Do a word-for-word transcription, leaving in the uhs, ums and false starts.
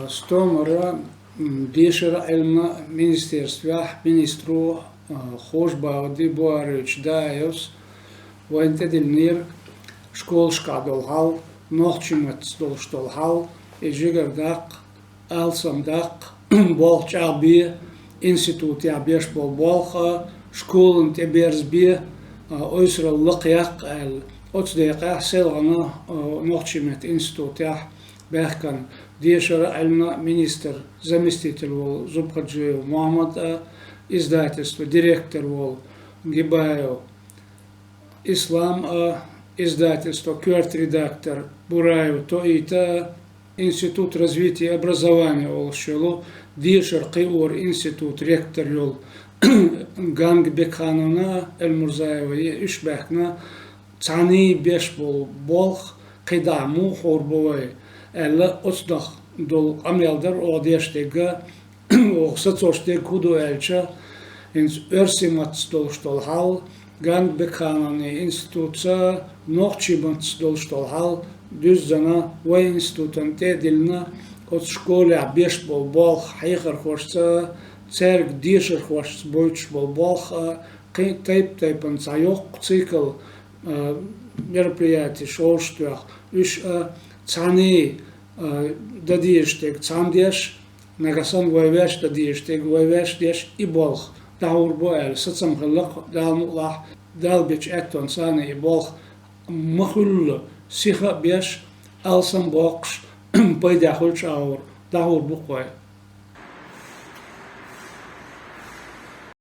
Стомара, м, дешара, Ӏилма министерствехь министро, а, Хожбаудий Буарович Даевс вайна тӀедиллинера школашкахь долу хьал, нохчийн маттаца долуш долу хьал, и жигара даккха, алсам даккха, болх чӀагӀбе, институтехь беш болу болх а, школана тӀеберзабе, а, ойсаралла лакхаяккха аьлла. Оцу декъехь селхана, а, нохчийн меттан институтехь баьхкина дешара, Ӏилма министр заместитель волу Зубхаджиев Мухьаммад а, издательство директор волу Гибаев Ислам а, издательство коьрта редактор Бураев Тоита а, Институт развития образования олуш йолу дешар кхиоран институт ректор йолу Ганг Бекхановна а, Эльмурзаева, и уьш баьхкина, цхьаьний беш болу болх кхидӀа муха хьур бу вай аьлла, оцунах долу къамел дара оха деш дерг а, оха сацош дерг хӀун ду аьлча, хӀинца оьрсийн маттаца долуш долу хьал, Ганг Бекхановни институтца, нохчийн маттаца долуш долу хьал, дуьззина вайн институтана тӀе а диллина, оцу школехь беш болу болх хьехархошца, цаьрга дешархошца бойтуш болу болх а, кхин тайп-тайпана цхьа йоккха цикл, а, мероприятий шовзткъа тоьхна, уьш а цхьаьний, а, дан дезаш дерг цхьаьна деш, нагахь санна вай ваьш дан дезаш дерг вай ваьш деш, и болх дӀахьур бу аьлла сацам хилла-кх, Дала мукъалахь, Дала бечу аьттонца и болх ма-хуьллу сиха а беш, алсам а боккхуш, пайдехь хуьлучу агӀор дӀахьур бу-кх вай.